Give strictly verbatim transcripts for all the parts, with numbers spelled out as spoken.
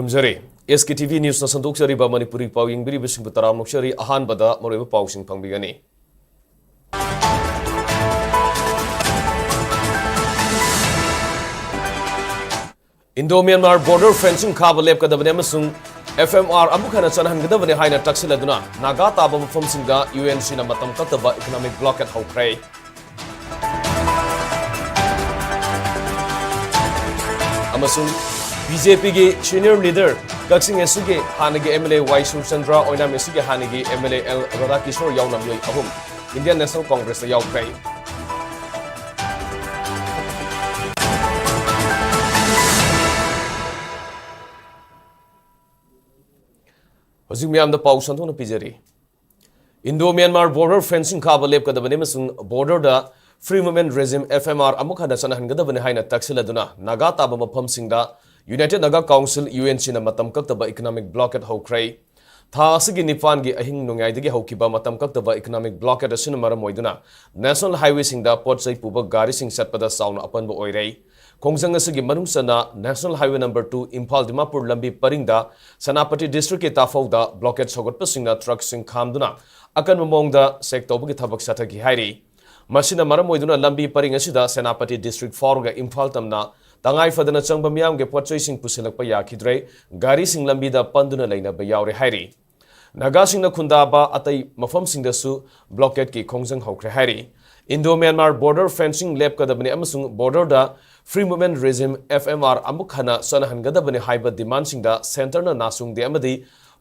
ꯈꯨꯔꯨꯝꯖꯔꯤ꯫ ꯑꯦꯁ ꯀꯦ T V ꯅ꯭ꯌꯨꯁꯅ ꯁꯟꯗꯣꯛꯆꯔꯤꯕ Manipuri ꯄꯥꯎ ꯌꯦꯡꯕꯤꯔꯤꯕꯁꯤꯡꯕꯨ ꯇꯔꯥꯝꯅ ꯑꯣꯛꯆꯔꯤ꯫ ꯑꯍꯥꯟꯕꯗ ꯃꯔꯨꯑꯣꯏꯕ ꯄꯥꯎꯁꯤꯡ ꯐꯪꯕꯤꯒꯅꯤ꯫ ꯏꯟꯗꯣ ꯃ꯭ꯌꯥꯟꯃꯥꯔ ꯕꯣꯔꯗꯔ ꯐꯦꯟꯁꯤꯡ ꯈꯥꯕ ꯂꯦꯞꯀꯗꯕꯅꯤ ꯑꯃꯁꯨꯡ ꯑꯦꯐ ꯑꯦꯝ ꯑꯥꯔ ꯑꯃꯨꯛ ꯍꯟꯅ ꯆꯠꯅꯍꯟꯒꯗꯕꯅꯤ ꯍꯥꯏꯅ ꯇꯛꯁꯤꯜꯂꯗꯨꯅ ꯅꯥꯒꯥ ꯇꯥꯕ ꯃꯐꯝꯁꯤꯡꯗ ꯌꯨ ꯑꯦꯟ ꯁꯤꯅ ꯃꯇꯝ ꯀꯛꯇꯕ ꯏꯀꯣꯅꯣꯃꯤꯛ ꯕ꯭ꯂꯣꯀꯦꯠ ꯍꯧꯈ꯭ꯔꯦ꯫ ꯑꯃꯁꯨꯡ ꯕꯤ ꯖꯦ ꯄꯤꯒꯤ ꯁꯤꯅꯤꯌꯔ ꯂꯤꯗꯔ ꯀꯛꯆꯤꯡ ꯑꯦꯁ ꯁꯤꯒꯤ ꯍꯥꯟꯅꯒꯤ ꯑꯦꯝ ꯑꯦꯜ ꯑꯦ ꯋꯥꯏ ꯁꯨꯔꯆꯟꯗ꯭ꯔ, ꯑꯣꯏꯅꯥꯝ ꯑꯦꯁ ꯁꯤꯒꯤ ꯍꯥꯟꯅꯒꯤ ꯑꯦꯝ ꯑꯦꯜ ꯑꯦ ꯑꯦꯜ ꯔꯥꯙꯥꯀꯤꯁꯣꯔ ꯌꯥꯎꯅ ꯃꯤꯑꯣꯏ ꯑꯍꯨꯝ ꯏꯟꯗꯤꯌꯟ ꯅꯦꯁꯅꯦꯜ ꯀꯣꯡꯒ꯭ꯔꯦꯁꯇ ꯌꯥꯎꯈ꯭ꯔꯦ꯫ ꯍꯧꯖꯤꯛ ꯃꯤꯌꯥꯝꯗ ꯄꯥꯎ ꯁꯟꯗꯣꯛꯅ ꯄꯤꯖꯔꯤ꯫ ꯏꯟꯗꯣ ꯃ꯭ꯌꯥꯟꯃꯥꯔ ꯕꯣꯔꯗꯔ ꯐꯦꯟꯁꯤꯡ ꯈꯥꯕ ꯂꯦꯞꯀꯗꯕꯅꯤ ꯑꯃꯁꯨꯡ ꯕꯣꯔꯗꯔꯗ free movement regime, F M R, ꯑꯃꯨꯛ ꯍꯟꯅ ꯆꯠꯅꯍꯟꯒꯗꯕꯅꯤ ꯍꯥꯏꯅ ꯇꯛꯁꯤꯜꯂꯗꯨꯅ ꯅꯥꯒꯥ ꯇꯥꯕ ꯃꯐꯝꯁꯤꯡꯗ united Naga council, U N ꯁꯤꯅ ꯃꯇꯝ ꯀꯛꯇꯕ ꯏꯀꯣꯅꯣꯃꯤꯛ ꯕ꯭ꯂꯣꯀꯦꯠ ꯍꯧꯈ꯭ꯔꯦ꯫ ꯊꯥ ꯑꯁꯤꯒꯤ ꯅꯤꯄꯥꯟꯒꯤ ꯑꯍꯤꯡ ꯅꯣꯡꯌꯥꯏꯗꯒꯤ ꯍꯧꯈꯤꯕ ꯃꯇꯝ ꯀꯛꯇꯕ ꯏꯀꯣꯅꯣꯃꯤꯛ ꯕ꯭ꯂꯣꯀꯦꯠ ꯑꯁꯤꯅ ꯃꯔꯝ ꯑꯣꯏꯗꯨꯅ ꯅꯦꯁꯅꯦꯜ ꯍꯥꯏꯋꯦꯁꯤꯡꯗ ꯄꯣꯠ ꯆꯩ ꯄꯨꯕ ꯒꯥꯔꯤꯁꯤꯡ ꯆꯠꯄꯗ ꯆꯥꯎꯅ ꯑꯄꯟꯕ ꯑꯣꯏꯔꯦ꯫ ꯈꯣꯡꯖꯪ ꯑꯁꯤꯒꯤ ꯃꯅꯨꯡ ꯆꯟꯅ national highway number two Imphal Dimapur ꯂꯝꯕꯤ ꯄꯔꯤꯡꯗ ꯁꯦꯅꯥꯄꯇꯤ ꯗꯤꯁꯇ꯭ꯔꯤꯛꯀꯤ ꯇꯥꯐꯧꯗ ꯕ꯭ꯂꯣꯀꯦꯠ ꯁꯧꯒꯠꯄꯁꯤꯡꯅ ꯇ꯭ꯔꯛꯁꯤꯡ ꯈꯥꯝꯗꯨꯅ ꯑꯀꯟꯕ ꯃꯑꯣꯡꯗ ꯆꯦꯛ ꯇꯧꯕꯒꯤ ꯊꯕꯛ ꯆꯠꯊꯈꯤ ꯍꯥꯏꯔꯤ꯫ ꯃꯁꯤꯅ ꯃꯔꯝ ꯑꯣꯏꯗꯨꯅ ꯂꯝꯕꯤ ꯄꯔꯤꯡ ꯑꯁꯤꯗ ꯁꯦꯅꯥꯄꯇꯤ ꯗꯤꯁꯇ꯭ꯔꯤꯛ ꯐꯥꯎꯔꯒ ꯏꯝꯐꯥꯜ ꯇꯝꯅ ꯇꯉꯥꯏ ꯐꯗꯅ ꯆꯪꯕ ꯃꯤꯌꯥꯝꯒꯤ ꯄꯣꯠ ꯆꯩꯁꯤꯡ ꯄꯨꯁꯤꯜꯂꯛꯄ ꯌꯥꯈꯤꯗ꯭ꯔꯦ꯫ ꯒꯥꯔꯤꯁꯤꯡ ꯂꯝꯕꯤꯗ ꯄꯟꯗꯨꯅ ꯂꯩꯅꯕ ꯌꯥꯎꯔꯦ ꯍꯥꯏꯔꯤ꯫ ꯅꯥꯒꯥꯁꯤꯡꯅ ꯈꯨꯟꯗꯥꯕ ꯑꯇꯩ ꯃꯐꯝꯁꯤꯡꯗꯁꯨ ꯕ꯭ꯂꯣꯀꯦꯠꯀꯤ ꯈꯣꯡꯖꯪ ꯍꯧꯈ꯭ꯔꯦ ꯍꯥꯏꯔꯤ꯫ ꯏꯟꯗꯣ ꯃ꯭ꯌꯥꯟꯃꯥꯔ ꯕꯣꯔꯗꯔ ꯐꯦꯟꯁꯤꯡ ꯂꯦꯞꯀꯗꯕꯅꯤ ꯑꯃꯁꯨꯡ ꯕꯣꯔꯗꯔꯗ free movement regime, F M R, ꯑꯃꯨꯛ ꯍꯟꯅ ꯆꯠꯅꯍꯟꯒꯗꯕꯅꯤ ꯍꯥꯏꯕ ꯗꯤꯃꯥꯟꯁꯤꯡꯗ ꯁꯦꯟꯇꯔꯅ ꯅꯥꯆꯨꯡꯗꯦ ꯑꯃꯗꯤ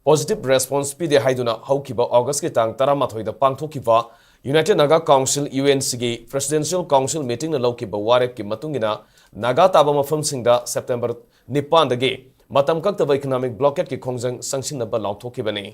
ꯄꯣꯖꯤꯇꯤꯚ ꯔꯦꯁꯄꯣꯟꯁ ꯄꯤꯗꯦ ꯍꯥꯏꯗꯨꯅ ꯍꯧꯈꯤꯕ ꯑꯣꯒꯁꯀꯤ ꯇꯥꯡ ꯇꯔꯥꯃꯥꯊꯣꯏꯗ ꯄꯥꯡꯊꯣꯛꯈꯤꯕ united Naga council, U N ꯁꯤꯒꯤ ꯄ꯭ꯔꯦꯁꯤꯗꯦꯟꯁꯤꯌꯦꯜ ꯀꯥꯎꯟꯁꯤꯜ ꯃꯤꯇꯤꯡꯅ ꯂꯧꯈꯤꯕ ꯋꯥꯔꯦꯞꯀꯤ ꯃꯇꯨꯡ ꯏꯟꯅ ꯅꯥꯒꯥ ꯇꯥꯕ ꯃꯐꯝꯁꯤꯡꯗ ꯁꯦꯞꯇꯦꯝꯕꯔ ꯅꯤꯄꯥꯟꯗꯒꯤ ꯃꯇꯝ ꯀꯛꯇꯕ ꯏꯀꯣꯅꯣꯃꯤꯛ ꯕ꯭ꯂꯣꯀꯦꯠꯀꯤ ꯈꯣꯡꯖꯪ ꯆꯪꯁꯤꯟꯅꯕ ꯂꯥꯎꯊꯣꯛꯈꯤꯕꯅꯤ꯫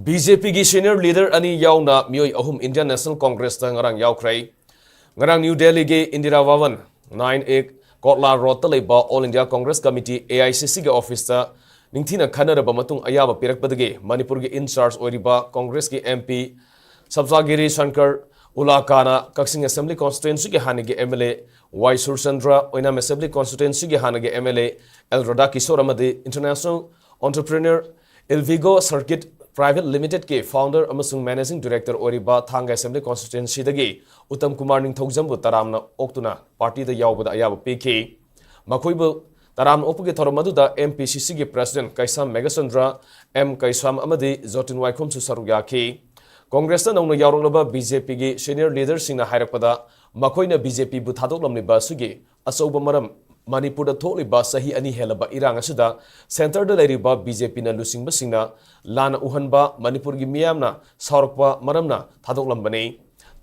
ꯕꯤ ꯖꯦ ꯄꯤꯒꯤ ꯁꯤꯅꯤꯌꯔ ꯂꯤꯗꯔ ꯑꯅꯤ ꯌꯥꯎꯅ ꯃꯤꯑꯣꯏ ꯑꯍꯨꯝ ꯏꯟꯗꯤꯌꯟ ꯅꯦꯁꯅꯦꯜ ꯀꯣꯡꯒ꯭ꯔꯦꯁꯇ ꯉꯔꯥꯡ ꯌꯥꯎꯈ꯭ꯔꯦ꯫ ꯉꯔꯥꯡ ꯅ꯭ꯌꯨ ꯗꯦꯜꯂꯤꯒꯤ ꯏꯟꯗꯤꯔꯥ ꯚꯕꯟ, ꯅꯥꯏꯟ ꯑꯦ ꯀꯣꯠꯂꯥ ꯔꯣꯗꯇ ꯂꯩꯕ all India Congress committee, A I C ꯁꯤꯒꯤ ꯑꯣꯐꯤꯁꯇ ꯅꯤꯡꯊꯤꯅ ꯈꯟꯅꯔꯕ ꯃꯇꯨꯡ ꯑꯌꯥꯕ ꯄꯤꯔꯛꯄꯗꯒꯤ ꯃꯅꯤꯄꯨꯔꯒꯤ ꯏꯟ ꯆꯥꯔꯖ ꯑꯣꯏꯔꯤꯕ ꯀꯣꯡꯒ꯭ꯔꯦꯁꯀꯤ ꯑꯦꯝ ꯄꯤ ꯁꯕꯖꯥꯒꯤꯔꯤ ꯁꯪꯀꯔ ꯎꯂꯥꯀꯥꯅ ꯀꯛꯆꯤꯡ Assembly Constituencyꯒꯤ ꯍꯥꯟꯅꯒꯤ MLA ꯋꯥꯏ ꯁꯨꯔꯆꯟꯗ꯭ꯔ, ꯑꯣꯏꯅꯥꯝ Assembly Constituencyꯒꯤ ꯍꯥꯟꯅꯒꯤ MLA ꯑꯦꯜ ꯔꯥꯙꯥꯀꯤꯁꯣꯔ ꯑꯃꯗꯤ International Entrepreneur Ilvigo Circuit Private Limitedꯀꯤ founder ꯑꯃꯁꯨꯡ Managing Director ꯑꯣꯏꯔꯤꯕ ꯊꯥꯡꯒ Assembly Constituencyꯗꯒꯤ ꯎꯠꯇꯝ ꯀꯨꯃꯥꯔ ꯅꯤꯡꯊꯧꯖꯝꯕꯨ ꯇꯔꯥꯝꯅ ꯑꯣꯛꯇꯨꯅ partyꯗ ꯌꯥꯎꯕꯗ ꯑꯌꯥꯕ ꯄꯤꯈꯤ꯫ ꯃꯈꯣꯏꯕꯨ ꯇꯔꯥꯝꯅ ꯑꯣꯛꯄꯒꯤ ꯊꯧꯔꯝ ꯑꯗꯨꯗ MPCCꯒꯤ President ꯀꯩꯁꯥꯝ ꯃꯦꯘꯆꯟꯗ꯭ꯔ, M ꯀꯩꯁꯥꯝ ꯑꯃꯗꯤ ꯖꯣꯇꯤꯟ ꯋꯥꯏꯈꯣꯝꯁꯨ ꯁꯔꯨꯛ ꯌꯥꯈꯤ꯫ ꯀꯣꯡꯒ꯭ꯔꯦꯁꯇ ꯅꯧꯅ ꯌꯥꯎꯔꯛꯂꯕ BJPꯒꯤ senior leaderꯁꯤꯡꯅ ꯍꯥꯏꯔꯛꯄꯗ, ꯃꯈꯣꯏꯅ BJPꯕꯨ ꯊꯥꯗꯣꯛꯂꯝꯂꯤꯕ ꯑꯁꯤꯒꯤ ꯑꯆꯧꯕ ꯃꯔꯝ ꯃꯅꯤꯄꯨꯔꯗ ꯊꯣꯛꯂꯤꯕ ꯆꯍꯤ ꯑꯅꯤ ꯍꯦꯜꯂꯕ ꯏꯔꯥꯡ ꯑꯁꯤꯗ centreꯗ ꯂꯩꯔꯤꯕ BJPꯅ ꯂꯨꯆꯤꯡꯕꯁꯤꯡꯅ ꯂꯥꯟꯅ ꯎꯍꯟꯕ, ꯃꯅꯤꯄꯨꯔꯒꯤ ꯃꯤꯌꯥꯝꯅ ꯁꯥꯎꯔꯛꯄ ꯃꯔꯝꯅ ꯊꯥꯗꯣꯛꯂꯝꯕꯅꯤ꯫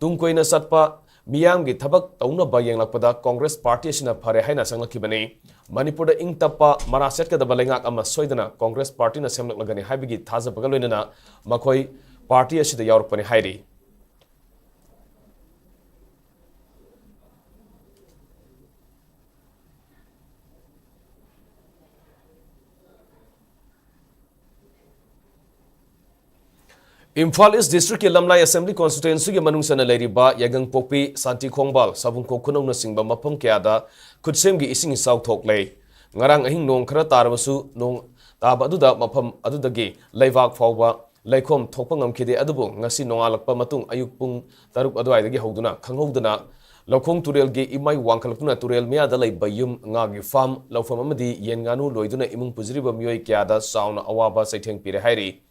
ꯇꯨꯡ ꯀꯣꯏꯅ ꯆꯠꯄ ꯃꯤꯌꯥꯝꯒꯤ ꯊꯕꯛ ꯇꯧꯅꯕ ꯌꯦꯡꯂꯛꯄꯗ ꯀꯣꯡꯒ꯭ꯔꯦꯁ party ꯑꯁꯤꯅ ꯐꯔꯦ ꯍꯥꯏꯅ ꯆꯪꯂꯛꯈꯤꯕꯅꯤ꯫ ꯃꯅꯤꯄꯨꯔꯗ ꯏꯪ ꯇꯞꯄ, ꯃꯔꯥ ꯆꯦꯠꯀꯗꯕ ꯂꯩꯉꯥꯛ ꯑꯃ ꯁꯣꯏꯗꯅ ꯀꯣꯡꯒ꯭ꯔꯦꯁ partyꯅ ꯁꯦꯝꯂꯛꯂꯒꯅꯤ ꯍꯥꯏꯕꯒꯤ ꯊꯥꯖꯕꯒ ꯂꯣꯏꯅꯅ ꯃꯈꯣꯏ party ꯑꯁꯤꯗ ꯌꯥꯎꯔꯛꯄꯅꯤ ꯍꯥꯏꯔꯤ꯫ ꯏꯝꯐꯥꯜ East Districtꯀꯤ ꯂꯝꯂꯥꯏ Assembly Constituencyꯒꯤ ꯃꯅꯨꯡ ꯆꯟꯅ ꯂꯩꯔꯤꯕ ꯌꯥꯏꯉꯪꯄꯣꯛꯄꯤ, ꯁꯥꯟꯇꯤ ꯈꯣꯡꯕꯥꯜ, ꯁꯥꯕꯨꯡꯈꯣꯛ ꯈꯨꯅꯧꯅꯆꯤꯡꯕ ꯃꯐꯝ ꯀꯌꯥꯗ ꯈꯨꯠꯁꯦꯝꯒꯤ ꯏꯁꯤꯡ ꯏꯆꯥꯎ ꯊꯣꯛꯂꯦ꯫ ꯉꯔꯥꯡ ꯑꯍꯤꯡ ꯅꯣꯡ ꯈꯔ ꯇꯥꯔꯕꯁꯨ, ꯅꯣꯡ ꯇꯥꯕ ꯑꯗꯨꯗ ꯃꯐꯝ ꯑꯗꯨꯗꯒꯤ ꯂꯩꯕꯥꯛ ꯐꯥꯎꯕ ꯂꯩꯈꯣꯝ ꯊꯣꯛꯄ ꯉꯝꯈꯤꯗꯦ꯫ ꯑꯗꯨꯕꯨ ꯉꯁꯤ ꯅꯣꯡꯉꯥꯜꯂꯛꯄ ꯃꯇꯨꯡ ꯑꯌꯨꯛ ꯄꯨꯡ ꯇꯔꯨꯛ ꯑꯗꯨꯋꯥꯏꯗꯒꯤ ꯍꯧꯗꯨꯅ ꯈꯪꯍꯧꯗꯅ ꯂꯧꯈꯣꯡ ꯇꯨꯔꯦꯜꯒꯤ ꯏꯃꯥꯏ ꯋꯥꯡꯈꯠꯂꯛꯇꯨꯅ ꯇꯨꯔꯦꯜ ꯃꯌꯥꯗ ꯂꯩꯕ ꯌꯨꯝ, ꯉꯥꯒꯤ farm, ꯂꯧꯐꯝ ꯑꯃꯗꯤ ꯌꯦꯟ ꯉꯥꯅꯨ ꯂꯣꯏꯗꯨꯅ ꯏꯃꯨꯡ ꯄꯨꯖꯔꯤꯕ ꯃꯤꯑꯣꯏ ꯀꯌꯥꯗ ꯆꯥꯎꯅ ꯑꯋꯥꯕ ꯆꯩꯊꯦꯡ ꯄꯤꯔꯦ ꯍꯥꯏꯔꯤ꯫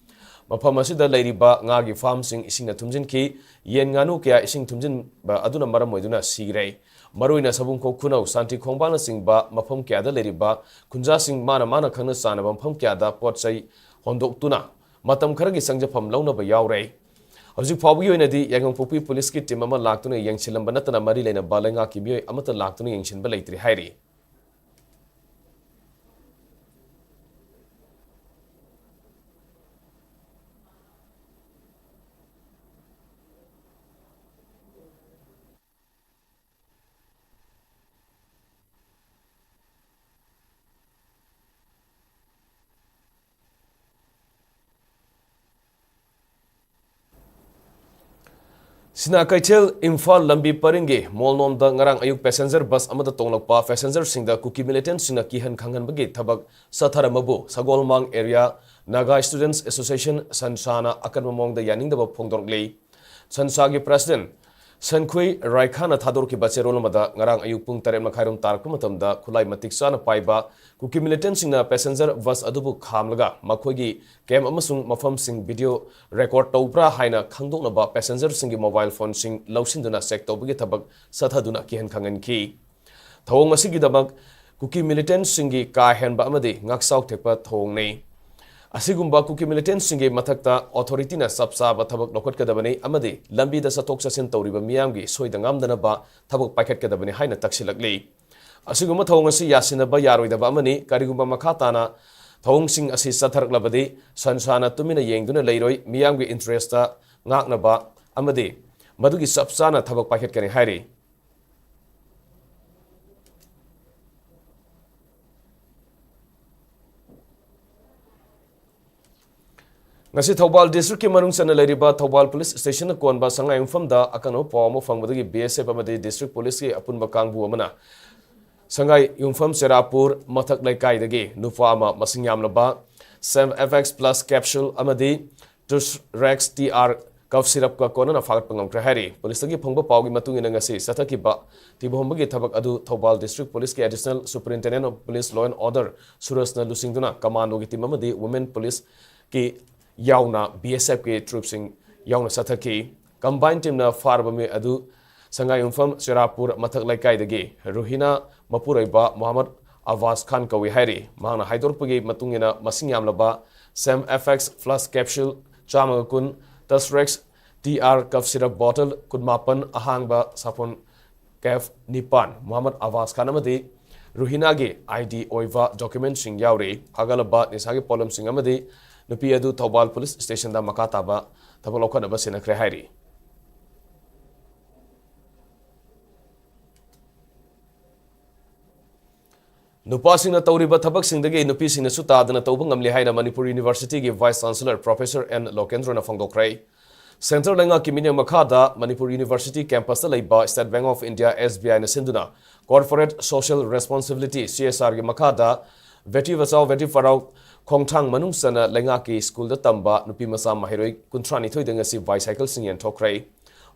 ꯃꯐꯝ ꯑꯁꯤꯗ ꯂꯩꯔꯤꯕ ꯉꯥꯒꯤ farmꯁꯤꯡ ꯏꯁꯤꯡꯅ ꯊꯨꯝꯖꯤꯟꯈꯤ꯫ ꯌꯦꯟ ꯉꯥꯅꯨ ꯀꯌꯥ ꯏꯁꯤꯡ ꯊꯨꯝꯖꯤꯟꯕ ꯑꯗꯨꯅ ꯃꯔꯝ ꯑꯣꯏꯗꯨꯅ ꯁꯤꯈ꯭ꯔꯦ꯫ ꯃꯔꯨꯑꯣꯏꯅ ꯁꯥꯕꯨꯡꯈꯣꯛ ꯈꯨꯅꯧ, ꯁꯥꯟꯇꯤ ꯈꯣꯡꯕꯥꯜꯅꯆꯤꯡꯕ ꯃꯐꯝ ꯀꯌꯥꯗ ꯂꯩꯔꯤꯕ ꯈꯨꯟꯖꯥꯁꯤꯡ ꯃꯥꯅ ꯃꯥꯅ ꯈꯪꯅ ꯆꯥꯟꯅꯕ ꯃꯐꯝ ꯀꯌꯥꯗ ꯄꯣꯠ ꯆꯩ ꯍꯣꯟꯗꯣꯛꯇꯨꯅ ꯃꯇꯝ ꯈꯔꯒꯤ ꯆꯪꯖꯐꯝ ꯂꯧꯅꯕ ꯌꯥꯎꯔꯦ꯫ ꯍꯧꯖꯤꯛ ꯐꯥꯎꯕꯒꯤ ꯑꯣꯏꯅꯗꯤ ꯌꯥꯏꯉꯪꯄꯣꯛꯄꯤ policeꯀꯤ team ꯑꯃ ꯂꯥꯛꯇꯨꯅ ꯌꯦꯡꯁꯤꯜꯂꯝꯕ ꯅꯠꯇꯅ ꯃꯔꯤ ꯂꯩꯅꯕ ꯂꯩꯉꯥꯛꯀꯤ ꯃꯤꯑꯣꯏ ꯑꯃꯠꯇ ꯂꯥꯛꯇꯨꯅ ꯌꯦꯡꯁꯤꯟꯕ ꯂꯩꯇ꯭ꯔꯤ ꯍꯥꯏꯔꯤ꯫ ꯁꯤꯅꯥ ꯀꯩꯊꯦꯜ ꯏꯝꯐꯥꯜ ꯂꯝꯕꯤ ꯄꯔꯤꯡꯒꯤ ꯃꯣꯜꯅꯣꯝꯗ ꯉꯔꯥꯡ ꯑꯌꯨꯛ passenger bus ꯑꯃꯗ ꯇꯣꯡꯂꯛꯄ passengerꯁꯤꯡꯗ ꯀꯨꯀꯤ militantꯁꯤꯡꯅ ꯀꯤꯍꯟ ꯈꯪꯍꯟꯕꯒꯤ ꯊꯕꯛ ꯆꯠꯊꯔꯝꯕꯕꯨ ꯁꯒꯣꯜꯃꯥꯡ area Naga Students Association ꯁꯟꯁꯥꯅ ꯑꯀꯟꯕ ꯃꯑꯣꯡꯗ ꯌꯥꯅꯤꯡꯗꯕ ꯐꯣꯡꯗꯣꯔꯛꯂꯤ꯫ ꯁꯟꯁꯥꯒꯤ president ꯁꯟꯈꯨꯏ ꯔꯥꯏꯈꯥꯅ ꯊꯥꯗꯣꯔꯛꯈꯤꯕ ꯆꯦꯔꯣꯜ ꯑꯃꯗ ꯉꯔꯥꯡ ꯑꯌꯨꯛ ꯄꯨꯡ ꯇꯔꯦꯠ ꯃꯈꯥꯏꯔꯣꯝ ꯇꯥꯔꯛꯄ ꯃꯇꯝꯗ ꯈꯨꯠꯂꯥꯏ ꯃꯇꯤꯛ ꯆꯥꯅ ꯄꯥꯏꯕ ꯀꯨꯀꯤ militantꯁꯤꯡꯅ passenger bus ꯑꯗꯨꯕꯨ ꯈꯥꯝꯂꯒ ꯃꯈꯣꯏꯒꯤ camp ꯑꯃꯁꯨꯡ ꯃꯐꯝꯁꯤꯡ video record ꯇꯧꯕ꯭ꯔꯥ ꯍꯥꯏꯅ ꯈꯪꯗꯣꯛꯅꯕ passengerꯁꯤꯡꯒꯤ mobile phoneꯁꯤꯡ ꯂꯧꯁꯤꯟꯗꯨꯅ check ꯇꯧꯕꯒꯤ ꯊꯕꯛ ꯆꯠꯊꯗꯨꯅ ꯀꯤꯍꯟ ꯈꯪꯍꯟꯈꯤ꯫ ꯊꯧꯑꯣꯡ ꯑꯁꯤꯒꯤꯗꯃꯛ ꯀꯨꯀꯤ militantꯁꯤꯡꯒꯤ ꯀꯥ ꯍꯦꯟꯕ ꯑꯃꯗꯤ ꯉꯥꯛꯆꯥꯎ ꯊꯦꯛꯄ ꯊꯧꯑꯣꯡꯅꯤ꯫ ꯑꯁꯤꯒꯨꯝꯕ ꯀꯨꯀꯤ militantꯁꯤꯡꯒꯤ ꯃꯊꯛꯇ authorityꯅ ꯆꯞ ꯆꯥꯕ ꯊꯕꯛ ꯂꯧꯈꯠꯀꯗꯕꯅꯤ ꯑꯃꯗꯤ ꯂꯝꯕꯤꯗ ꯆꯠꯊꯣꯛ ꯆꯠꯁꯤꯟ ꯇꯧꯔꯤꯕ ꯃꯤꯌꯥꯝꯒꯤ ꯁꯣꯏꯗ ꯉꯥꯝꯗꯅꯕ ꯊꯕꯛ ꯄꯥꯏꯈꯠꯀꯗꯕꯅꯤ ꯍꯥꯏꯅ ꯇꯛꯁꯤꯜꯂꯛꯂꯤ꯫ ꯑꯁꯤꯒꯨꯝꯕ ꯊꯧꯑꯣꯡ ꯑꯁꯤ ꯌꯥꯁꯤꯟꯅꯕ ꯌꯥꯔꯣꯏꯗꯕ ꯑꯃꯅꯤ꯫ ꯀꯔꯤꯒꯨꯝꯕ ꯃꯈꯥ ꯇꯥꯅ ꯊꯧꯑꯣꯡꯁꯤꯡ ꯑꯁꯤ ꯆꯠꯊꯔꯛꯂꯕꯗꯤ ꯁꯟꯁꯥꯅ ꯇꯨꯃꯤꯟꯅ ꯌꯦꯡꯗꯨꯅ ꯂꯩꯔꯣꯏ꯫ ꯃꯤꯌꯥꯝꯒꯤ interestꯇ ꯉꯥꯛꯅꯕ ꯑꯃꯗꯤ ꯃꯗꯨꯒꯤ ꯆꯞ ꯆꯥꯅ ꯊꯕꯛ ꯄꯥꯏꯈꯠꯀꯅꯤ ꯍꯥꯏꯔꯤ꯫ ꯉꯁꯤ ꯊꯧꯕꯥꯜ districtꯀꯤ ꯃꯅꯨꯡ ꯆꯟꯅ ꯂꯩꯔꯤꯕ ꯊꯧꯕꯥꯜ police stationꯅ ꯀꯣꯟꯕ ꯁꯉꯥꯏꯌꯨꯝꯐꯝꯗ ꯑꯀꯟꯕ ꯄꯥꯎ ꯑꯃ ꯐꯪꯕꯗꯒꯤ BSF ꯑꯃꯗꯤ district policeꯀꯤ ꯑꯄꯨꯟꯕ ꯀꯥꯡꯕꯨ ꯑꯃꯅ ꯁꯉꯥꯏꯌꯨꯝꯐꯝ ꯆꯦꯔꯥꯄꯨꯔ ꯃꯊꯛ ꯂꯩꯀꯥꯏꯗꯒꯤ ꯅꯨꯄꯥ ꯑꯃ ꯃꯁꯤꯡ ꯌꯥꯝꯂꯕ Sam FX plus capsule ꯑꯃꯗꯤ Turex TR cough syrupꯀ ꯀꯣꯟꯅꯅ ꯐꯥꯒꯠꯄ ꯉꯝꯈ꯭ꯔꯦ ꯍꯥꯏꯔꯤ꯫ Policeꯇꯒꯤ ꯐꯪꯕ ꯄꯥꯎꯒꯤ ꯃꯇꯨꯡ ꯏꯟꯅ ꯉꯁꯤ ꯆꯠꯊꯈꯤꯕ ꯊꯤꯕ ꯍꯨꯝꯕꯒꯤ ꯊꯕꯛ ꯑꯗꯨ Thoubal district policeꯀꯤ Additional Superintendent of Police Law and Order ꯁꯨꯔꯖꯅ ꯂꯨꯆꯤꯡꯗꯨꯅ commandoꯒꯤ team ꯑꯃꯗꯤ women policeꯀꯤ ꯌꯥꯎꯅ BSFꯀꯤ troopꯁꯤꯡ ꯌꯥꯎꯅ ꯆꯠꯊꯈꯤ꯫ Combined teamꯅ ꯐꯥꯔꯕ ꯃꯤ ꯑꯗꯨ ꯁꯉꯥꯏꯌꯨꯝꯐꯝ ꯆꯦꯔꯥꯄꯨꯔ ꯃꯊꯛ ꯂꯩꯀꯥꯏꯗꯒꯤ ꯔꯨꯍꯤꯅꯥ ꯃꯄꯨꯔꯣꯏꯕ ꯃꯣꯍꯝꯃꯗ ꯑꯕꯥꯁ ꯈꯥꯟ ꯀꯧꯏ ꯍꯥꯏꯔꯤ꯫ ꯃꯍꯥꯛꯅ ꯍꯥꯏꯗꯣꯔꯛꯄꯒꯤ ꯃꯇꯨꯡ ꯏꯟꯅ ꯃꯁꯤꯡ ꯌꯥꯝꯂꯕ Sam FX plus capsule ꯆꯥꯝꯃꯒ ꯀꯨꯟ, Turex TR cough syrup bottle ꯀꯨꯟꯃꯥꯄꯟ, ꯑꯍꯥꯡꯕ ꯁꯥꯄꯣꯟ cap ꯅꯤꯄꯥꯟ, ꯃꯣꯍꯝꯃꯗ ꯑꯕꯥꯁ ꯈꯥꯟ ꯑꯃꯗꯤ ꯔꯨꯍꯤꯅꯥꯒꯤ ID ꯑꯣꯏꯕ documentꯁꯤꯡ ꯌꯥꯎꯔꯤ꯫ ꯐꯥꯒꯠꯂꯕ ꯅꯤꯁꯥꯒꯤ ꯄꯣꯠꯂꯝꯁꯤꯡ ꯑꯃꯗꯤ ꯅꯨꯄꯤ ꯑꯗꯨ ꯊꯧꯕꯥꯜ police stationꯗ ꯃꯈꯥ ꯇꯥꯕ ꯊꯕꯛ ꯂꯧꯈꯠꯅꯕ ꯁꯤꯟꯅꯈ꯭ꯔꯦ ꯍꯥꯏꯔꯤ꯫ ꯅꯨꯄꯥꯁꯤꯡꯅ ꯇꯧꯔꯤꯕ ꯊꯕꯛꯁꯤꯡꯗꯒꯤ ꯅꯨꯄꯤꯁꯤꯡꯅꯁꯨ ꯇꯥꯗꯅ ꯇꯧꯕ ꯉꯝꯂꯤ ꯍꯥꯏꯅ ꯃꯅꯤꯄꯨꯔ Universityꯒꯤ Vice Chancellor Professor ꯑꯦꯟ ꯂꯣꯀꯦꯟꯗ꯭ꯔꯣꯅ ꯐꯣꯡꯗꯣꯛꯈ꯭ꯔꯦ꯫ Centre ꯂꯩꯉꯥꯛꯀꯤ ꯃꯤꯠꯌꯦꯡ ꯃꯈꯥꯗ ꯃꯅꯤꯄꯨꯔ University campus ꯇ ꯂꯩꯕ State Bank of India, S B I ꯅ ꯁꯤꯟꯗꯨꯅ Corporate Social Responsibility, C S R ꯒꯤ ꯃꯈꯥꯗ Beti Bachao Beti Padhao ꯈꯣꯡꯊꯥꯡ ꯃꯅꯨꯡ ꯆꯟꯅ ꯂꯩꯉꯥꯛꯀꯤ ꯁ꯭ꯀꯨꯜꯗ ꯇꯝꯕ ꯅꯨꯄꯤ ꯃꯆꯥ ꯃꯍꯩꯔꯣꯏ ꯀꯨꯟꯊ꯭ꯔꯥ ꯅꯤꯊꯣꯏꯗ ꯉꯁꯤ bicycle ꯁꯤꯡ ꯌꯦꯟꯊꯣꯛꯈ꯭ꯔꯦ꯫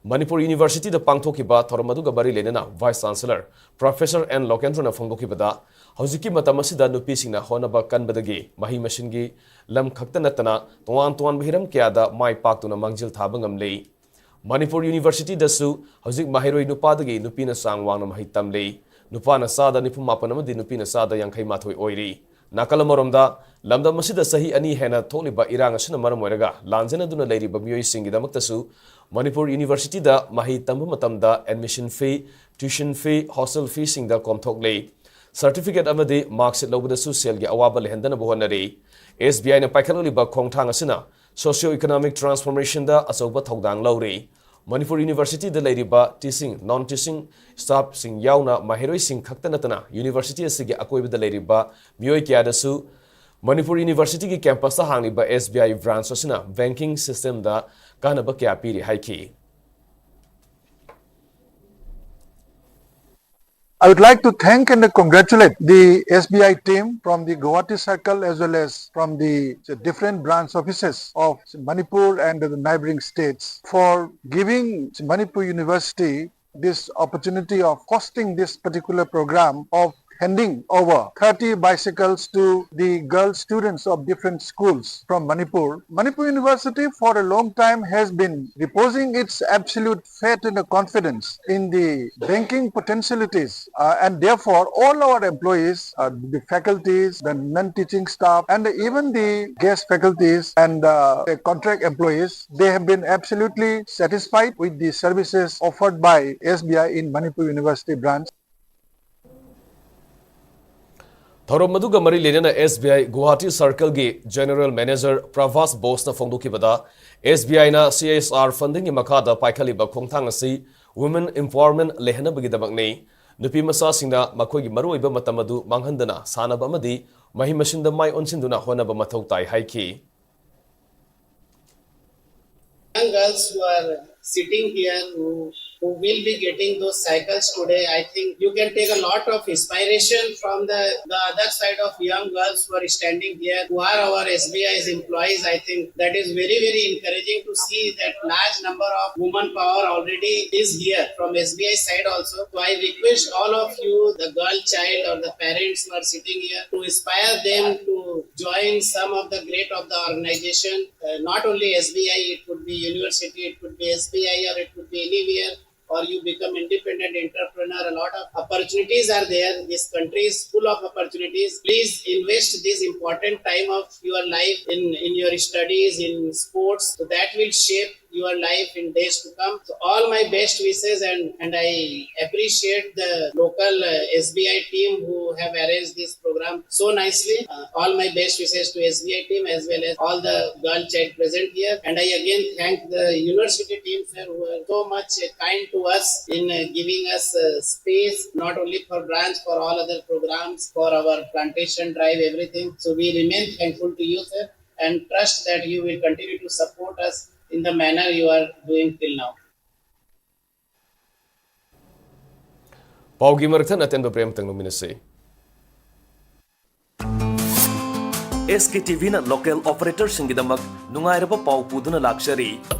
ꯃꯅꯤꯄꯨꯔ University ꯗ ꯄꯥꯡꯊꯣꯛꯈꯤꯕ ꯊꯧꯔꯝ ꯑꯗꯨꯒ ꯃꯔꯤ ꯂꯩꯅꯅ Vice Chancellor Professor N ꯂꯣꯀꯦꯟꯗ꯭ꯔꯣꯅ ꯐꯣꯡꯗꯣꯛꯈꯤꯕꯗ, ꯍꯧꯖꯤꯛꯀꯤ ꯃꯇꯝ ꯑꯁꯤꯗ ꯅꯨꯄꯤꯁꯤꯡꯅ ꯍꯣꯠꯅꯕ ꯀꯟꯕꯗꯒꯤ ꯃꯍꯩ ꯃꯁꯤꯡꯒꯤ ꯂꯝ ꯈꯛꯇ ꯅꯠꯇꯅ ꯇꯣꯉꯥꯟ ꯇꯣꯉꯥꯟꯕ ꯍꯤꯔꯝ ꯀꯌꯥꯗ ꯃꯥꯏ ꯄꯥꯛꯇꯨꯅ ꯃꯥꯡꯖꯤꯜ ꯊꯥꯕ ꯉꯝꯂꯤ꯫ ꯃꯅꯤꯄꯨꯔ University ꯗꯁꯨ ꯍꯧꯖꯤꯛ ꯃꯍꯩꯔꯣꯏ ꯅꯨꯄꯥꯗꯒꯤ ꯅꯨꯄꯤꯅ ꯆꯥꯡ ꯋꯥꯡꯅ ꯃꯍꯩ ꯇꯝꯂꯤ꯫ ꯅꯨꯄꯥꯅ ꯆꯥꯗ ꯅꯤꯐꯨ ꯃꯥꯄꯟ ꯑꯃꯗꯤ ꯅꯨꯄꯤꯅ ꯆꯥꯗ ꯌꯥꯡꯈꯩ ꯃꯥꯊꯣꯏ ꯑꯣꯏꯔꯤ꯫ ꯅꯥꯀꯜ ꯑꯃꯔꯣꯝꯗ, ꯂꯝꯗꯝ ꯑꯁꯤꯗ ꯆꯍꯤ ꯑꯅꯤ ꯍꯦꯟꯅ ꯊꯣꯛꯂꯤꯕ ꯏꯔꯥꯡ ꯑꯁꯤꯅ ꯃꯔꯝ ꯑꯣꯏꯔꯒ ꯂꯥꯟꯖꯦꯟꯅꯗꯨꯅ ꯂꯩꯔꯤꯕ ꯃꯤꯑꯣꯏꯁꯤꯡꯒꯤꯗꯃꯛꯇꯁꯨ ꯃꯅꯤꯄꯨꯔ University ꯗ ꯃꯍꯩ ꯇꯝꯕ ꯃꯇꯝꯗ admission fee, tuition fee, hostel fee ꯁꯤꯡꯗ ꯀꯣꯝꯊꯣꯛꯂꯤ꯫ Certificate ꯑꯃꯗꯤ mark sheet ꯂꯧꯕꯗꯁꯨ ꯁꯦꯜꯒꯤ ꯑꯋꯥꯕ ꯂꯩꯍꯟꯗꯅꯕ ꯍꯣꯠꯅꯔꯤ꯫ S B I ꯅ ꯄꯥꯏꯈꯠꯂꯛꯂꯤꯕ ꯈꯣꯡꯊꯥꯡ ꯑꯁꯤꯅ socio-economic transformation ꯗ ꯑꯆꯧꯕ ꯊꯧꯗꯥꯡ ꯂꯧꯔꯤ꯫ ꯃꯅꯤꯄꯨꯔ University ꯗ ꯂꯩꯔꯤꯕ teaching, non teaching staff ꯁꯤꯡ ꯌꯥꯎꯅ ꯃꯍꯩꯔꯣꯏꯁꯤꯡ ꯈꯛꯇ ꯅꯠꯇꯅ University ꯑꯁꯤꯒꯤ ꯑꯀꯣꯏꯕꯗ ꯂꯩꯔꯤꯕ ꯃꯤꯑꯣꯏ ꯀꯌꯥꯗꯁꯨ ꯃꯅꯤꯄꯨꯔ University ꯒꯤ campus ꯇ ꯍꯥꯡꯂꯤꯕ S B I branch ꯑꯁꯤꯅ banking system ꯗ ꯀꯥꯟꯅꯕ ꯀꯌꯥ ꯄꯤꯔꯤ ꯍꯥꯏꯈꯤ꯫ I would like to thank and congratulate the S B I team from the Guwahati circle as well as from the different branch offices of Manipur and the neighboring states for giving Manipur University this opportunity of hosting this particular program of handing over thirty bicycles to the girl students of different schools from Manipur. Manipur University for a long time has been reposing its absolute faith and confidence in the banking potentialities, uh, and therefore all our employees, uh, the faculties, the non-teaching staff, and even the guest faculties and, uh, the contract employees, they have been absolutely satisfied with the services offered by S B I in Manipur University branch. ꯊꯧꯔꯝ ꯑꯗꯨꯒ ꯃꯔꯤ ꯂꯩꯅꯅ S B I Guwahati circle ꯒꯤ General Manager ꯄ꯭ꯔꯚꯥꯁ ꯕꯣꯁꯅ ꯐꯣꯡꯗꯣꯛꯈꯤꯕꯗ, S B I ꯅ C S R funding ꯒꯤ ꯃꯈꯥꯗ ꯄꯥꯏꯈꯠꯂꯤꯕ ꯈꯣꯡꯊꯥꯡ ꯑꯁꯤ women empowerment ꯂꯩꯍꯟꯅꯕꯒꯤꯗꯃꯛꯅꯤ꯫ ꯅꯨꯄꯤ ꯃꯆꯥꯁꯤꯡꯅ ꯃꯈꯣꯏꯒꯤ ꯃꯔꯨꯑꯣꯏꯕ ꯃꯇꯝ ꯑꯗꯨ ꯃꯥꯡꯍꯟꯗꯅ ꯁꯥꯟꯅꯕ ꯑꯃꯗꯤ ꯃꯍꯩ ꯃꯁꯤꯡꯗ ꯃꯥꯏ ꯑꯣꯟꯁꯤꯟꯗꯨꯅ ꯍꯣꯠꯅꯕ ꯃꯊꯧ ꯇꯥꯏ ꯍꯥꯏꯈꯤ꯫ young girls who are sitting here, who, who will be getting those cycles today, I think you can take a lot of inspiration from the, the other side of young girls who are standing here, who are our S B I's employees. I think that is very, very encouraging to see that large number of woman power already is here from S B I side also. So I request all of you, the girl child or the parents who are sitting here, to inspire them to join some of the great of the organization. Uh, not only S B I, it could be university, it could be S B I, or it could be anywhere, or you become independent entrepreneur. A lot of opportunities are there. This country is full of opportunities. Please invest this important time of your life in, in your studies, in sports. So that will shape your life in days to come. So all my best wishes, and, and I appreciate the local uh, S B I team who have arranged this program so nicely. Uh, all my best wishes to S B I team as well as all the girl child present here. And I again thank the university team, sir, who are so much uh, kind to us in uh, giving us uh, space, not only for branch, for all other programs, for our plantation drive, everything. So we remain thankful to you, sir, and trust that you will continue to support us in the manner you are doing till now. ꯄꯥꯎꯒꯤ ꯃꯔꯛꯊꯠꯅ ꯑꯇꯦꯟꯕ break ꯑꯃꯇꯪ ꯂꯧꯃꯤꯟꯅꯁꯤ꯫ ꯑꯦꯁ ꯀꯦ T ꯚꯤꯅ local ꯑꯣꯄꯔꯦꯇꯔꯁꯤꯡꯒꯤꯗꯃꯛ ꯅꯨꯡꯉꯥꯏꯔꯕ ꯄꯥꯎ ꯄꯨꯗꯨꯅ ꯂꯥꯛꯆꯔꯤ꯫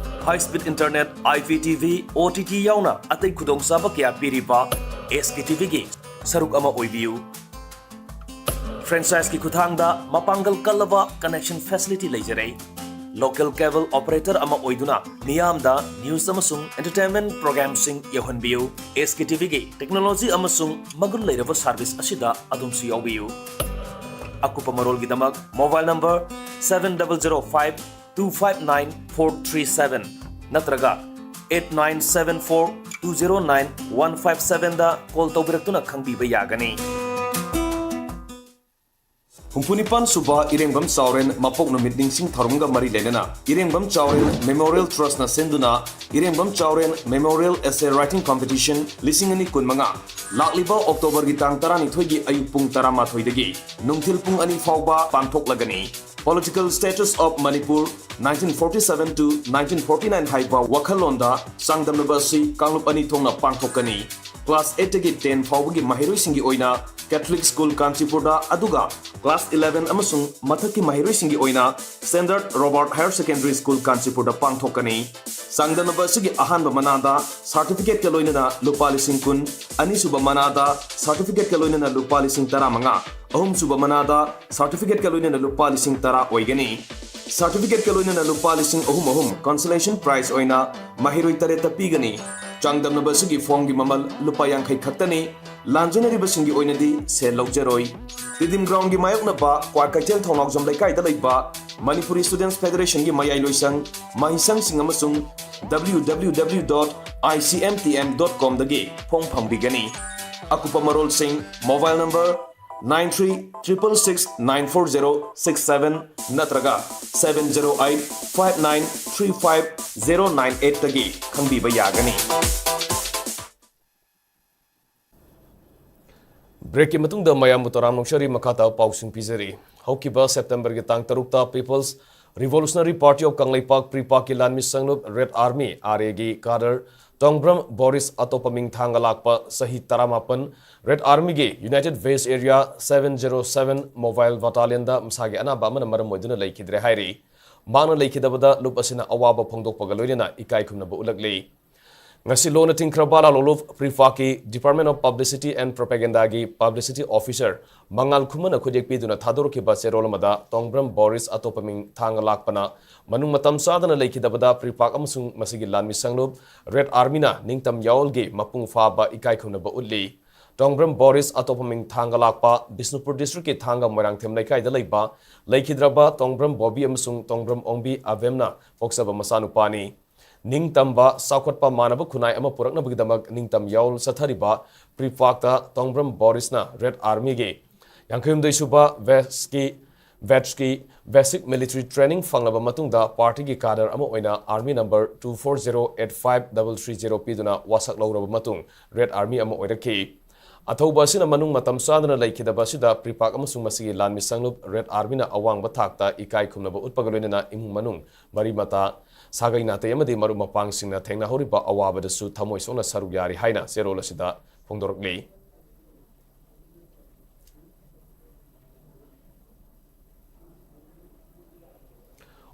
High speed internet, I P T V, O T T ꯌꯥꯎꯅ ꯑꯇꯩ ꯈꯨꯗꯣꯡꯆꯥꯕ ꯀꯌꯥ ꯄꯤꯔꯤꯕ ꯑꯦꯁ ꯀꯦ ꯇꯤ ꯚꯤꯒꯤ ꯁꯔꯨꯛ ꯑꯃ ꯑꯣꯏꯕꯤꯌꯨ꯫ ꯐ꯭ꯔꯦꯟꯆꯥꯏꯖꯀꯤ ꯈꯨꯠꯊꯥꯡꯗ ꯃꯄꯥꯡꯒꯜ ꯀꯜꯂꯕ ꯀꯅꯦꯛꯁꯟ ꯐꯦꯁꯤꯂꯤꯇꯤ ꯂꯩꯖꯔꯦ꯫ ꯂꯣꯀꯦꯜ ꯀꯦꯕꯜ ꯑꯣꯄꯔꯦꯇꯔ ꯑꯃ ꯑꯣꯏꯗꯨꯅ ꯃꯤꯌꯥꯝꯗ ꯅ꯭ꯌꯨꯁ ꯑꯃꯁꯨꯡ ꯑꯦꯟꯇꯔꯇꯦꯟꯃꯦꯟ ꯄ꯭ꯔꯣꯒ꯭ꯔꯥꯝꯁꯤꯡ ꯌꯧꯍꯟꯕꯤꯌꯨ꯫ ꯑꯦꯁ ꯀꯦ ꯇꯤ ꯚꯤꯒꯤ ꯇꯦꯛꯅꯣꯂꯣꯖꯤ ꯑꯃꯁꯨꯡ ꯃꯒꯨꯟ ꯂꯩꯔꯕ ꯁꯥꯔꯚꯤꯁ ꯑꯁꯤꯗ ꯑꯗꯣꯝꯁꯨ ꯌꯥꯎꯕꯤꯌꯨ꯫ ꯑꯀꯨꯞꯄ ꯃꯔꯣꯜꯒꯤꯗꯃꯛ mobile number seven double zero five two five nine four three seven ꯅꯠꯇ꯭ꯔꯒ eight nine seven four two zero nine one five seven ꯗ ꯀꯣꯜ ꯇꯧꯕꯤꯔꯛꯇꯨꯅ ꯈꯪꯕꯤꯕ ꯌꯥꯒꯅꯤ꯫ ꯍꯨꯝꯐꯨꯅꯤꯄꯥꯟ ꯁꯨꯕ ꯏꯔꯦꯡꯕꯝ ꯆꯥꯎꯔꯦꯟ ꯃꯄꯣꯛ ꯅꯨꯃꯤꯠ ꯅꯤꯡꯁꯤꯡ ꯊꯧꯔꯝꯒ ꯃꯔꯤ ꯂꯩꯅꯅ ꯏꯔꯦꯡꯕꯝ ꯆꯥꯎꯔꯦꯟ Memorial Trustꯅ ꯁꯤꯟꯗꯨꯅ ꯏꯔꯦꯡꯕꯝ ꯆꯥꯎꯔꯦꯟ Memorial Essay Writing Competition ꯂꯤꯁꯤꯡ ꯑꯅꯤ ꯀꯨꯟꯃꯉꯥ ꯂꯥꯛꯂꯤꯕ Octoberꯒꯤ ꯇꯥꯡ ꯇꯔꯥꯅꯤꯊꯣꯏꯒꯤ ꯑꯌꯨꯛ ꯄꯨꯡ ꯇꯔꯥꯃꯥꯊꯣꯏꯗꯒꯤ ꯅꯨꯡꯊꯤꯜ ꯄꯨꯡ ꯑꯅꯤ ꯐꯥꯎꯕ ꯄꯥꯡꯊꯣꯛꯂꯒꯅꯤ꯫ Political Status of Manipur, nineteen forty-seven to nineteen forty-nine ꯍꯥꯏꯕ ꯋꯥꯈꯜꯂꯣꯟꯗ ꯆꯥꯡꯗꯝꯅꯕ ꯑꯁꯤ ꯀꯥꯡꯂꯨꯞ ꯑꯅꯤ ꯊꯣꯛꯅ ꯄꯥꯡꯊꯣꯛꯀꯅꯤ꯫ Class eight ꯇꯒꯤ ten ꯐꯥꯎꯕꯒꯤ ꯃꯍꯩꯔꯣꯏꯁꯤꯡꯒꯤ ꯑꯣꯏꯅ Catholic School ꯀꯥꯟꯆꯤꯄꯨꯔꯗ, ꯑꯗꯨꯒ Class eleven ꯑꯃꯁꯨꯡ ꯃꯊꯛꯀꯤ ꯃꯍꯩꯔꯣꯏꯁꯤꯡꯒꯤ ꯑꯣꯏꯅ Standard Robert Higher Secondary School ꯀꯥꯟꯆꯤꯄꯨꯔꯗ ꯄꯥꯡꯊꯣꯛꯀꯅꯤ꯫ ꯆꯥꯡꯗꯝꯅꯕ ꯑꯁꯤꯒꯤ ꯑꯍꯥꯟꯕ ꯃꯅꯥꯗ certificateꯀ ꯂꯣꯏꯅꯅ ꯂꯨꯄꯥ ꯂꯤꯁꯤꯡ ꯀꯨꯟ, ꯑꯅꯤꯁꯨꯕ ꯃꯅꯥꯗ certificateꯀ ꯂꯣꯏꯅꯅ ꯂꯨꯄꯥ ꯂꯤꯁꯤꯡ ꯇꯔꯥꯃꯉꯥ, ꯑꯍꯨꯝꯁꯨꯕ ꯃꯅꯥꯗ certificateꯀ ꯂꯣꯏꯅꯅ ꯂꯨꯄꯥ ꯂꯤꯁꯤꯡ ꯇꯔꯥ ꯑꯣꯏꯒꯅꯤ꯫ Certificateꯀ ꯂꯣꯏꯅꯅ ꯂꯨꯄꯥ ꯂꯤꯁꯤꯡ ꯑꯍꯨꯝ ꯑꯍꯨꯝ consolation prize ꯑꯣꯏꯅ ꯃꯍꯩꯔꯣꯏ ꯇꯔꯦꯠꯇ ꯄꯤꯒꯅꯤ꯫ ꯆꯥꯡꯗꯝꯅꯕ ꯑꯁꯤꯒꯤ formꯒꯤ ꯃꯃꯜ ꯂꯨꯄꯥ ꯌꯥꯡꯈꯩ ꯈꯛꯇꯅꯤ꯫ ꯂꯥꯟꯖꯦꯟꯅꯔꯤꯕꯁꯤꯡꯒꯤ ꯑꯣꯏꯅꯗꯤ ꯁꯦꯜ ꯂꯧꯖꯔꯣꯏ꯫ Tedim Groundꯒꯤ ꯃꯥꯌꯣꯛꯅꯕ ꯀ꯭ꯋꯥꯀꯩꯊꯦꯜ ꯊꯣꯡꯅꯥꯎꯖꯝ ꯂꯩꯀꯥꯏꯗ ꯂꯩꯕ Manipuri Students Federationꯒꯤ ꯃꯌꯥꯏ ꯂꯣꯏꯁꯪ, ꯃꯍꯩꯁꯪꯁꯤꯡ ꯑꯃꯁꯨꯡ W W W dot I C M T M dot comꯗꯒꯤ form ꯐꯪꯕꯤꯒꯅꯤ꯫ ꯑꯀꯨꯞꯄ ꯃꯔꯣꯜꯁꯤꯡ mobile number nine three triple six nine four zero six seven ꯅꯠꯇ꯭ꯔꯒ seven zero eight five nine three five zero nine eightꯇꯒꯤ ꯈꯪꯕꯤꯕ ꯌꯥꯒꯅꯤ꯫ Breakꯀꯤ ꯃꯇꯨꯡꯗ ꯃꯌꯥꯝꯕꯨ ꯇꯔꯥꯝꯅ ꯑꯣꯛꯆꯔꯤ, ꯃꯈꯥ ꯇꯥꯕ ꯄꯥꯎꯁꯤꯡ ꯄꯤꯖꯔꯤ꯫ ꯍꯧꯈꯤꯕ Septemberꯒꯤ ꯇꯥꯡ ꯇꯔꯨꯛꯇ People's Revolutionary Party of Kangleipak, PREPAKꯀꯤ ꯂꯥꯟꯃꯤ ꯁꯪꯂꯨꯞ Red Army, RAꯒꯤ cadre ꯇꯣꯡꯕ꯭ꯔꯝ ꯕꯣꯔꯤꯁ ꯑꯇꯣꯞꯄ ꯃꯤꯡ ꯊꯥꯡꯒ ꯂꯥꯛꯄ ꯆꯍꯤ ꯇꯔꯥꯃꯥꯄꯟ Red Armyꯒꯤ United West Area seven zero seven Mobile Battalionꯗ ꯃꯁꯥꯒꯤ ꯑꯅꯥꯕ ꯑꯃꯅ ꯃꯔꯝ ꯑꯣꯏꯗꯨꯅ ꯂꯩꯈꯤꯗ꯭ꯔꯦ ꯍꯥꯏꯔꯤ꯫ ꯃꯍꯥꯛꯅ ꯂꯩꯈꯤꯗꯕꯗ ꯂꯨꯞ ꯑꯁꯤꯅ ꯑꯋꯥꯕ ꯐꯣꯡꯗꯣꯛꯄꯒ ꯂꯣꯏꯅꯅ ꯏꯀꯥꯏ ꯈꯨꯝꯅꯕ ꯎꯠꯂꯛꯂꯤ꯫ ꯉꯁꯤ ꯂꯣꯟꯅ ꯊꯤꯡꯈ꯭ꯔꯕ ꯂꯥꯂꯣꯂꯨꯞ PREPAKꯀꯤ Department of Publicity and Propagandꯒꯤ publicity officer ꯃꯉꯥꯜ ꯈꯨꯃꯟꯅ ꯈꯨꯠꯌꯦꯛ ꯄꯤꯗꯨꯅ ꯊꯥꯗꯣꯔꯛꯈꯤꯕ ꯆꯦꯔꯣꯜ ꯑꯃꯗ ꯇꯣꯡꯕ꯭ꯔꯝ ꯕꯣꯔꯤꯁ ꯑꯇꯣꯞꯄ ꯃꯤꯡ ꯊꯥꯡꯒ ꯂꯥꯛꯄꯅ ꯃꯅꯨꯡ ꯃꯇꯝ ꯆꯥꯗꯅ ꯂꯩꯈꯤꯗꯕꯗ PREPAK ꯑꯃꯁꯨꯡ ꯃꯁꯤꯒꯤ ꯂꯥꯟꯃꯤ ꯁꯪꯂꯨꯞ Red Armyꯅ ꯅꯤꯡꯇꯝ ꯌꯥꯑꯣꯜꯒꯤ ꯃꯄꯨꯡ ꯐꯥꯕ ꯏꯀꯥꯏ ꯈꯨꯝꯅꯕ ꯎꯠꯂꯤ꯫ ꯇꯣꯡꯕ꯭ꯔꯝ ꯕꯣꯔꯤꯁ ꯑꯇꯣꯞꯄ ꯃꯤꯡ ꯊꯥꯡꯒ ꯂꯥꯛꯄ ꯕꯤꯁꯅꯨꯄꯨꯔ districtꯀꯤ ꯊꯥꯡꯒ ꯃꯣꯏꯔꯥꯡꯊꯦꯝ ꯂꯩꯀꯥꯏꯗ ꯂꯩꯕ ꯂꯩꯈꯤꯗ꯭ꯔꯕ ꯇꯣꯡꯕ꯭ꯔꯝ ꯕꯣꯕꯤ ꯑꯃꯁꯨꯡ ꯇꯣꯡꯕ꯭ꯔꯝ ꯑꯣꯡꯕꯤ ꯑꯕꯦꯝꯅ ꯄꯣꯛꯆꯕ ꯃꯆꯥꯅꯨꯄꯥꯅꯤ꯫ ꯅꯤꯡꯇꯝꯕ, ꯆꯥꯎꯈꯠꯄ ꯃꯥꯟꯅꯕ ꯈꯨꯟꯅꯥꯏ ꯑꯃ ꯄꯨꯔꯛꯅꯕꯒꯤꯗꯃꯛ ꯅꯤꯡꯇꯝ ꯌꯥꯑꯣꯜ ꯆꯠꯊꯔꯤꯕ PREPAKꯇ ꯇꯣꯡꯕ꯭ꯔꯝ ꯕꯣꯔꯤꯁꯅ Red Armyꯒꯤ ꯌꯥꯡꯈꯩꯍꯨꯝꯗꯣꯏ ꯁꯨꯕ ꯕꯦꯁꯀꯤ ꯕꯦꯠꯁꯀꯤ ꯕꯦꯁꯤꯛ ꯃꯤꯂꯤꯇꯔꯤ ꯇ꯭ꯔꯦꯅꯤꯡ ꯐꯪꯂꯕ ꯃꯇꯨꯡꯗ ꯄꯥꯔꯇꯤꯒꯤ ꯀꯥꯗꯔ ꯑꯃ ꯑꯣꯏꯅ army number two four zero eight five double three zero ꯄꯤꯗꯨꯅ ꯋꯥꯁꯛ ꯂꯧꯔꯕ ꯃꯇꯨꯡ ꯔꯦꯗ ꯑꯥꯔꯃꯤ ꯑꯃ ꯑꯣꯏꯔꯛꯈꯤ꯫ ꯑꯊꯧꯕ ꯑꯁꯤꯅ ꯃꯅꯨꯡ ꯃꯇꯝ ꯆꯥꯗꯅ ꯂꯩꯈꯤꯗꯕ ꯑꯁꯤꯗ ꯄ꯭ꯔꯤꯄꯥꯛ ꯑꯃꯁꯨꯡ ꯃꯁꯤꯒꯤ ꯂꯥꯟꯃꯤ ꯁꯪꯂꯨꯞ ꯔꯦꯗ ꯑꯥꯔꯃꯤꯅ ꯑꯋꯥꯡꯕ ꯊꯥꯛꯇ ꯏꯀꯥꯏ ꯈꯨꯝꯅꯕ ꯎꯠꯄꯒ ꯂꯣꯏꯅꯅ ꯏꯃꯨꯡ ꯃꯅꯨꯡ, ꯃꯔꯤ ꯃꯇꯥ, ꯁꯥꯒꯩ ꯅꯥꯇꯩ ꯑꯃꯗꯤ ꯃꯔꯨꯞ ꯃꯄꯥꯡꯁꯤꯡꯅ ꯊꯦꯡꯅꯍꯧꯔꯤꯕ ꯑꯋꯥꯕꯗꯁꯨ ꯊꯃꯣꯏ ꯁꯣꯛꯅ ꯁꯔꯨꯛ ꯌꯥꯔꯤ ꯍꯥꯏꯅ ꯆꯦꯔꯣꯜ ꯑꯁꯤꯗ ꯐꯣꯡꯗꯣꯔꯛꯂꯤ꯫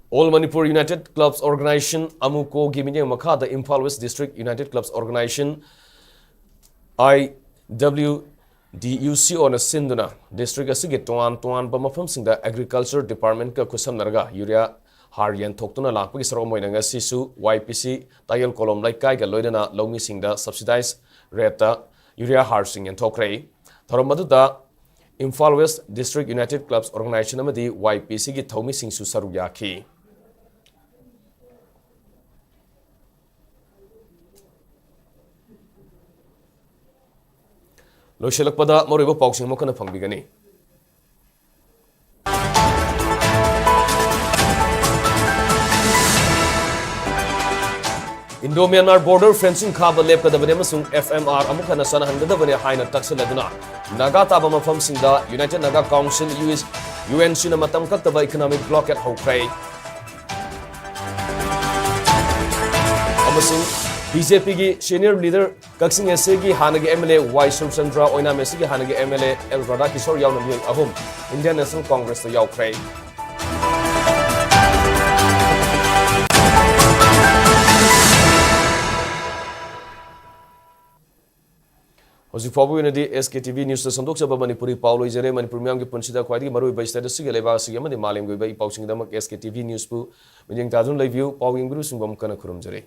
All Manipur United Clubs Organization, AMUCO ꯒꯤ ꯃꯤꯠꯌꯦꯡ ꯃꯈꯥꯗ Imphal West district united clubs organisation, I W D U C O ꯅ ꯁꯤꯟꯗꯨꯅ ꯗꯤꯁꯇ꯭ꯔꯤꯛ ꯑꯁꯤꯒꯤ ꯇꯣꯉꯥꯟ ꯇꯣꯉꯥꯟꯕ ꯃꯐꯝꯁꯤꯡꯗ ꯑꯦꯒ꯭ꯔꯤꯀꯜꯆꯔ ꯗꯤꯄꯥꯔꯠꯃꯦꯟꯠꯀ ꯈꯨꯠꯁꯝꯅꯔꯒ ꯌꯨꯔꯤꯌꯥ ꯍꯥꯔ ꯌꯦꯟꯊꯣꯛꯇꯨꯅ ꯂꯥꯛꯄꯒꯤ ꯁꯔꯨꯛ ꯑꯃ ꯑꯣꯏꯅ ꯉꯁꯤꯁꯨ Y P C ꯇꯥꯌꯦꯜ ꯀꯣꯂꯣꯝ ꯂꯩꯀꯥꯏꯒ ꯂꯣꯏꯅꯅ ꯂꯧꯃꯤꯁꯤꯡꯗ ꯁꯕꯁꯤꯗꯥꯏꯖ ꯔꯦꯠꯇ ꯌꯨꯔꯤꯌꯥ ꯍꯥꯔꯁꯤꯡ ꯌꯦꯟꯊꯣꯛꯈ꯭ꯔꯦ꯫ ꯊꯧꯔꯝ ꯑꯗꯨꯗ Imphal West district united clubs organisation ꯑꯃꯗꯤ Y P C ꯒꯤ ꯊꯧꯃꯤꯁꯤꯡꯁꯨ ꯁꯔꯨꯛ ꯌꯥꯈꯤ꯫ ꯂꯣꯏꯁꯤꯜꯂꯛꯄꯗ ꯃꯔꯨꯑꯣꯏꯕ ꯄꯥꯎꯁꯤꯡ ꯑꯃꯨꯛ ꯍꯟꯅ ꯐꯪꯕꯤꯒꯅꯤ꯫ ꯏꯟꯗꯣ ꯃ꯭ꯌꯥꯟꯃꯥꯔ ꯕꯣꯔꯗꯔ ꯐꯦꯟꯁꯤꯡ ꯈꯥꯕ ꯂꯦꯞꯀꯗꯕꯅꯤ ꯑꯃꯁꯨꯡ F M R ꯑꯃꯨꯛ ꯍꯟꯅ ꯆꯠꯅꯍꯟꯒꯗꯕꯅꯤ ꯍꯥꯏꯅ ꯇꯛꯁꯤꯜꯂꯗꯨꯅ ꯅꯥꯒꯥ ꯇꯥꯕ ꯃꯐꯝꯁꯤꯡꯗ United Naga Council, U S, U N C ꯅ ꯃꯇꯝ ꯀꯛꯇꯕ ꯏꯀꯣꯅꯣꯃꯤꯛ ꯕ꯭ꯂꯣꯀꯦꯗ ꯍꯧꯈ꯭ꯔꯦ꯫ ꯑꯃꯁꯨꯡ B J P ꯒꯤ senior leader Kakching S A ꯒꯤ ꯍꯥꯟꯅꯒꯤ M L A Y Surchandra, Oinam S A ꯒꯤ ꯍꯥꯟꯅꯒꯤ M L A L ꯔꯥꯙꯥꯀꯤꯁꯣꯔ ꯌꯥꯎꯅ ꯃꯤꯑꯣꯏ ꯑꯍꯨꯝ Indian National Congress ꯇ ꯌꯥꯎꯈ꯭ꯔꯦ꯫ ꯍꯧꯖꯤꯛ ꯐꯥꯎꯕꯒꯤ ꯑꯣꯏꯅꯗꯤ S K T V News ꯇ ꯁꯟꯗꯣꯛꯆꯕ ꯃꯅꯤꯄꯨꯔꯤ ꯄꯥꯎ ꯂꯣꯏꯖꯔꯦ꯫ ꯃꯅꯤꯄꯨꯔ ꯃꯤꯌꯥꯝꯒꯤ ꯄꯨꯟꯁꯤꯗ ꯈ꯭ꯋꯥꯏꯗꯒꯤ ꯃꯔꯨꯑꯣꯏꯕ state ꯑꯁꯤꯒꯤ, ꯂꯩꯕꯥꯛ ꯑꯁꯤꯒꯤ ꯑꯃꯗꯤ ꯃꯥꯂꯦꯝꯒꯤ ꯑꯣꯏꯕ E ꯄꯥꯎꯁꯤꯡꯒꯤꯗꯃꯛ S K T V News ꯄꯨ ꯃꯤꯠꯌꯦꯡ ꯇꯥꯗꯨꯅ ꯂꯩꯕꯤꯌꯨ꯫ ꯄꯥꯎ ꯌꯦꯡꯕꯤꯔꯨꯕꯁꯤꯡꯕꯨ ꯑꯃꯨꯛ ꯍꯟꯅ ꯈꯨꯔꯨꯝꯖꯔꯤ꯫